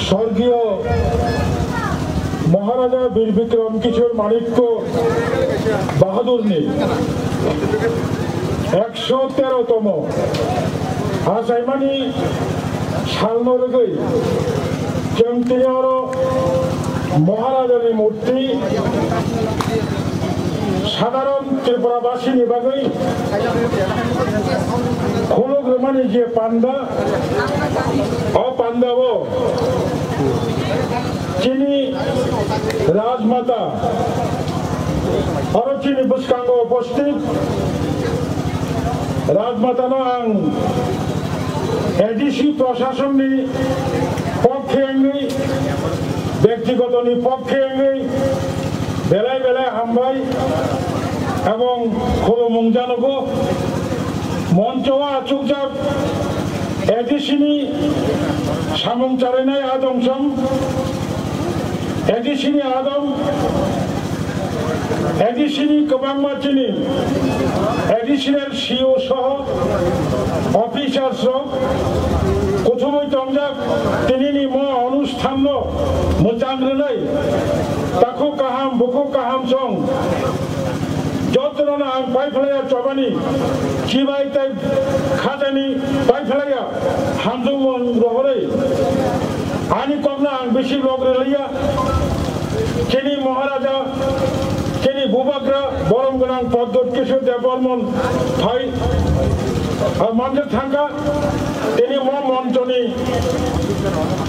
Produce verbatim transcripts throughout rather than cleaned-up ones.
স্বর্গীয় মহারাজা বীর বিক্রম কিশোর মাণিক্য বাহাদুরনি একশো তেরোতম achaimani salno rwgwi chwng tini oro Maharajani murti sadharon Tripurabasini bagwi khuluk rwmani je panda, o panda o chini Rajmata aro chini bwskango uposthit Rajmatano ang A D C prasasonni pokhe wngwi, bektigotoni pokhe wngwi belai belai hambai ebong khulumung janogo. Moncho o achukjak A D C ni samung charainai adong song, A D C ni adong, A D C ni kwbangma chini additional C O soho officers rok kuthumui tongjak. Tinini mo onusthanno mwchang rwnai, takhuk kaham, bukhuk kaham song jotono ang paiphlaiya chobani chibai tai khajani paiphlaiya hamjwkmung rohorwi ani kokno ang bisi lok rwliya. Chini Maharaja, chini Bubagra, borom gwnang Pradyot Kishore Debbarman phai, ah, manjak thangkha, tini mo monchoni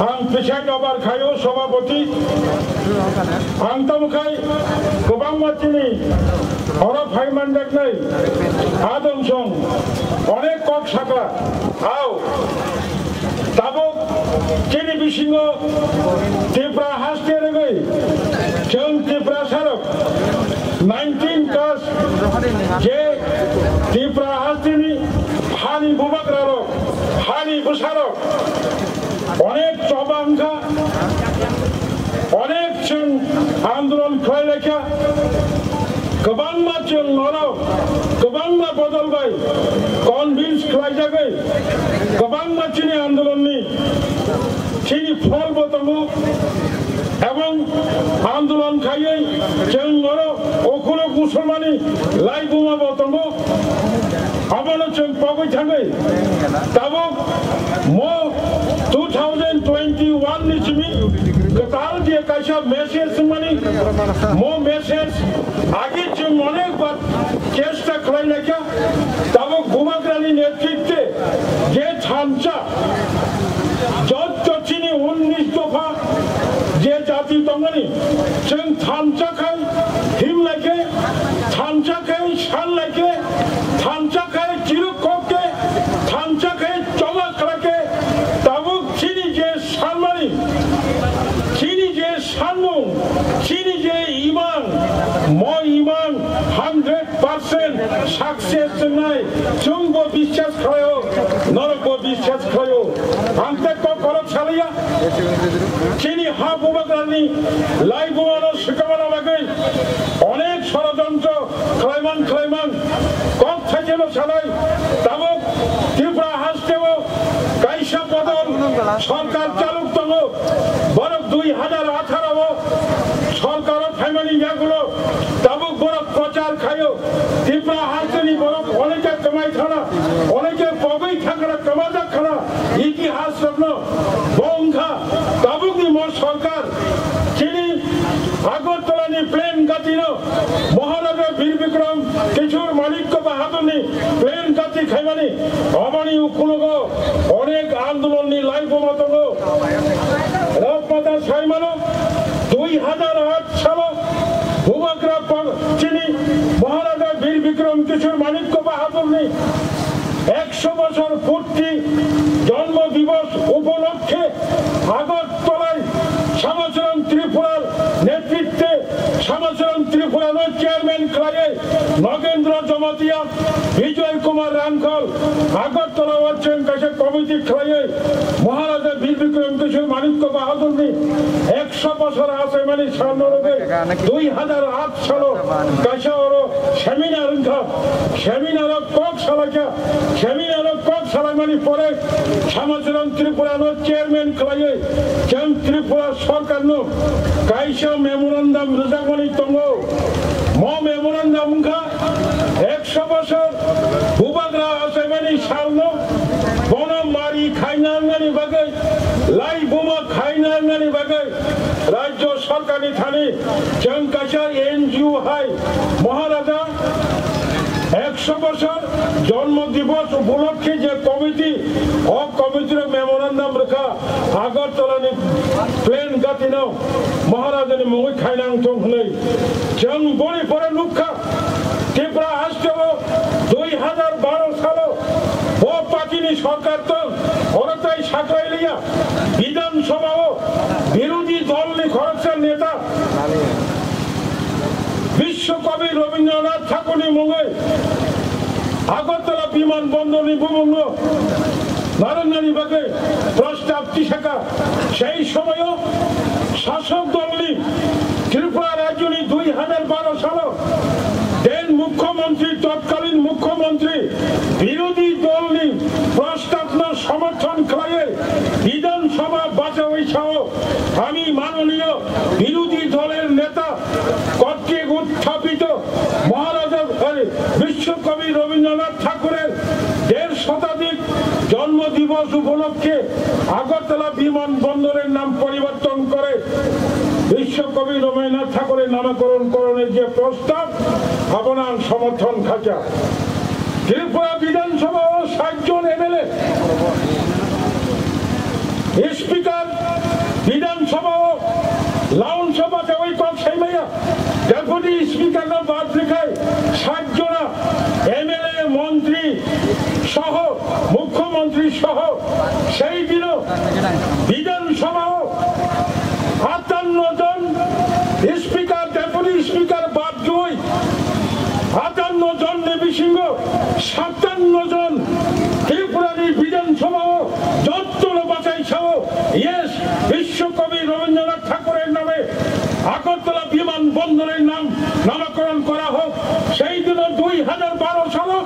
ang preside over khaio, sobhapati. Ang tamo khai kwbangma chini oro phai manjaknai adong song onek kok sakha, ao. Tabuk chini bisingo Tripura haste rwgwi chwng Tiprasarok nineteen caste je Tripura hasteni hani bubagrarok, hani bwsarok onek choba wngkha, onek chwng andolon khlai laikha. Kwbangma chwng oro kwbangma bodol bai convince khlaijagwi kwbangma chini andolonni chini pholbo tongo, ebong andolon khaiwi chwng oro okhulok musulmani laibuma bo tongo, abono chwng pogwi thangwi tabuk mo two thousand twenty-one ni simi kwtal je kaisa message swngmani, mo message agi chwng onek bar chesta khlai laikha, tabuk Bubagrani netritwe je thansa, jotto chini unnish dopha je jati tongmani, chwng thansa khai him laikhe, thansa khai san laikhe, thansa khai chiruk kokke, thansa khai choma khlake, tabuk chini je sanmani, chini je sanmung, chini je imang, mo imang hundred percent success wngnai, chwngbo biswas khlaio, norokbo biswas khlaio. Ang tei kok kolok saliya, chini ha bubagrani laibumano swkangna bagwi onek sorojontro khlaimang khlaimang kok thaijeno sanai, tabuk Tripura hasteo kaisa bodol sorkar chaluk tongo, borok dui hajar atharo o sorkaro phaimani yagulo tabuk borok prochar khaio, Tripura hasteni borok oneke kwmai thana, oneke pogwi thangkra kwmajak khana, itihas rokno bo wngkha. Tabukni mo sorkar chini Agartala ni plain gati no Maharaja Bir Bikram Kishore Manikya Bahadur ni plain gati khaimani, aboni ukulogo onek andolon ni laibuma tongo. Rajmata saimano, dui hajar aat salo Bubagra pa-, chini Maharaja Bir Bikram Kishore Manikya Bahadur ni ekso bochor purti jonmo divos upolokhe Agartalai Samacharan Tripurar netritwe Samacharan Tripurano chairman khlaiwi Nagendra Jamatia, Bijoy Kumar Rangkhal, Agartala o chwng kaisa committee khlaiwi Maharaja Bir Bikram Kishore Manikya Bahadurni ekso bochor achaimani salno rwgwi dui hajar aat salo kaisa oro seminar wngkha. Seminar o kok salaikha, seminar o kok salaimani pore Samacharan Tripura no chairman khlaiwi chwng Tripura sarkar no kaisa memorandum rwjakmani tongo. Mo memorandum wngkha ekso bosor bubagra achaimani salno bono mari khaina wngnani bagwi, lai buma khaina wngnani bagwi Rajya Sarkarni thani chwng kaisa N G O hai Maharaja ekso bosor jonmo divos upolokhe je committee, o committee rok memorandum rwkha, Agartala ni plain gati no Maharajani mungwi khaina wngthung hwnwi. Chwng boni pore nukha, Tripura haste o dui hajar baro salo bo party ni sarkar tong, oro tai sakrai liya, Bidhan Sabha o birodhi dol ni khoroksa neta Biswa Kabi Rabindranath Thakur ni mungwi Agartala Biman Bondor ni bumung no narwknani bagwi prostab tisaka. Sei somoyo sasok dol ni Tripura rajyo ni dui hajar baro salo then Mukhyamantri, totkalin Mukhyamantri birodhi dol ni prostab no somorthon khlaiwi Bidhan Sabha bachawi sao ami manoniyo birodhi doler neta কর্তৃক উত্থাপিত মহারাজা, আরে, বিশ্বকবি রবীন্দ্রনাথ ঠাকুরের দেড় শতাধিক জন্ম দিবস উপলক্ষে আগরতলা বিমানবন্দরের নাম পরিবর্তন করে বিশ্বকবি রবীন্দ্রনাথ ঠাকুরের নামকরণ করণের যে প্রস্তাব, abono ang somorthon khacha. Tripura Bidhan Sabha o sat jon M L A, Speaker, Bidhan Sabha o Laun Sabha chawi kok saimaya, Deputy Speaker no bad rwkhai sat jona M L A, montri soho, Mukhyamantri soho sei dino Bidhan Sabha o atanno jon Speaker, Deputy Speaker bad rwui atanno jon ni bisingo satanno jon Tripura ni Bidhan Sabha o jotto no bachai sao, yes, Biswa Kabi Rabindranath Thakur er name Agartala Biman Bondor er nam namakoron kora hok. Sei dino dui hajar baro salo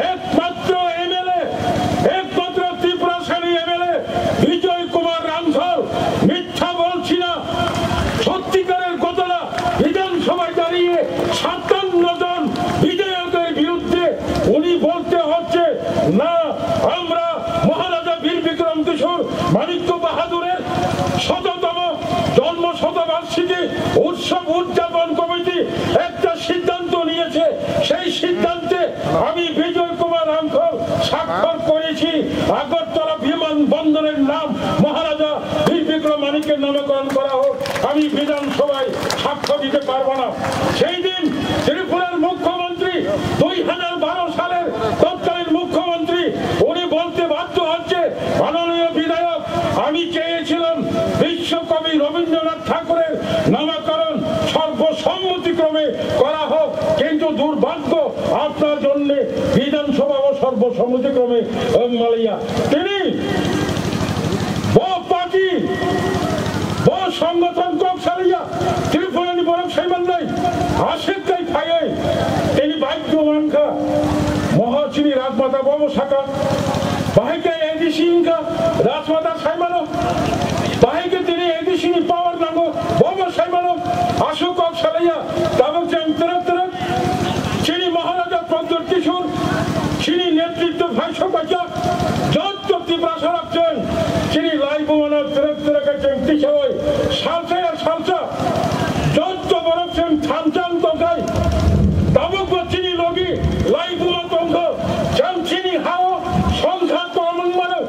ekmatro M L A, ekmatro Tiprasani M L A Bijoy Kumar Ramsal মিথ্যা বলছি না, সত্যিকারের ঘটনা। বিধানসভায় দাঁড়িয়ে সাতান্ন জন বিধায়কের বিরুদ্ধে উনি বলতে হচ্ছে, "না, আমরা মহারাজা বীর বিক্রম কিশোর মাণিক্য বাহাদুরের শততম জন্ম শতবার্ষিকী উৎসব উদযাপন কমিটি একটা সিদ্ধান্ত নিয়েছে, সেই সিদ্ধান্তে আমি বিজয় কুমার রামখল স্বাক্ষর করেছি, আগরতলা বিমানবন্দরের নাম মহারাজা বীর বিক্রম মাণিক্যের নামকরণ করা হোক।" আমি বিধানসভায় সাক্ষ্য দিতে পারবো না। সেই দিন ত্রিপুরার মুখ্যমন্ত্রী, দুই হাজার বারো সালের তৎকালীন মুখ্যমন্ত্রী, উনি বলতে বাধ্য হচ্ছে, "মাননীয় বিধায়ক, আমি চেয়েছিলাম বিশ্বকবি রবীন্দ্রনাথ ঠাকুরের নামকরণ সর্বসম্মতিক্রমে করা হোক, কিন্তু দুর্ভাগ্য আপনার জন্যে বিধানসভাও সর্বসম্মতিক্রমে মালিয়া।" তিনি bo party, bo songothon kok saliya, Tripura ni borok saiman nai, aswk kai phaiwi, tini baidyo wngkha, moho chini Rajmata bobo saka, bahai khe A D C wngkha, Rajmata saimano, bahai khe tini A D C ni power nango, bobo saimano, aswk kok saliya, tabuk jeng twrwk twrwk, chini Maharaja Pradyot Kishore, chini netritwo phaisok bacha, jotto Tiprasa rok chwng chini lai bumano twrwk twrwk khe chwng tisawai salsa ya salsa, jotto borok chwng thansa wng tongkhai, tabukbo chini logi lai buma tongkho, chwng chini hao songkha kom wng mano,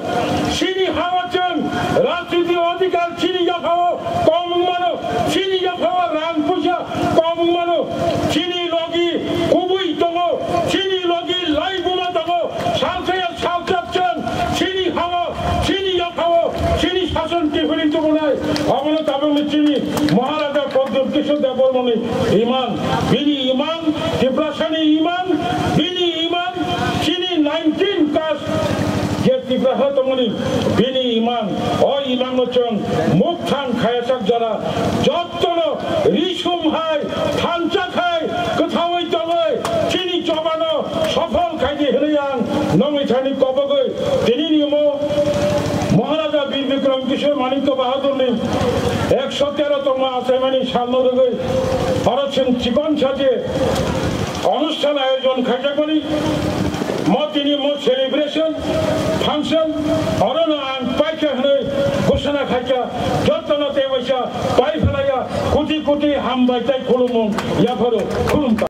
chini hao chwng rajniti adhikar chini yaphao kom wng mano, chini yaphao rang puisa kom wng mano, chini logi kubui tongo, chini logi lai buma tongo, salsa ya salsa chwng chini hao, chini yaphao, chini sason tiphiri tubunai, abono tabukni chini Maharaja Pradyot Kishore Debbarmani iman, bini iman, Tiprasani iman, bini iman, chini nineteen caste je Tiprasa tongmani, bini iman, o imanno chwng mukthang khayajak jora jottono risum hai, thansa khai, kwthaui tongwi chini chobano sophol khaidi hwnwi ang nongwi thani kobogwi Kishore Manikya Bahadurni ekso tero tongma achaimani salno rwgwi oro chwng chikon saje onusthan ayojon khaijakmani. Mo tini mo celebration function orono ang paikha hwnwi ghosona khaikha, jottono tei waisa pai phalaiya, koti koti hambai tei khulumung yapharo khulumkha.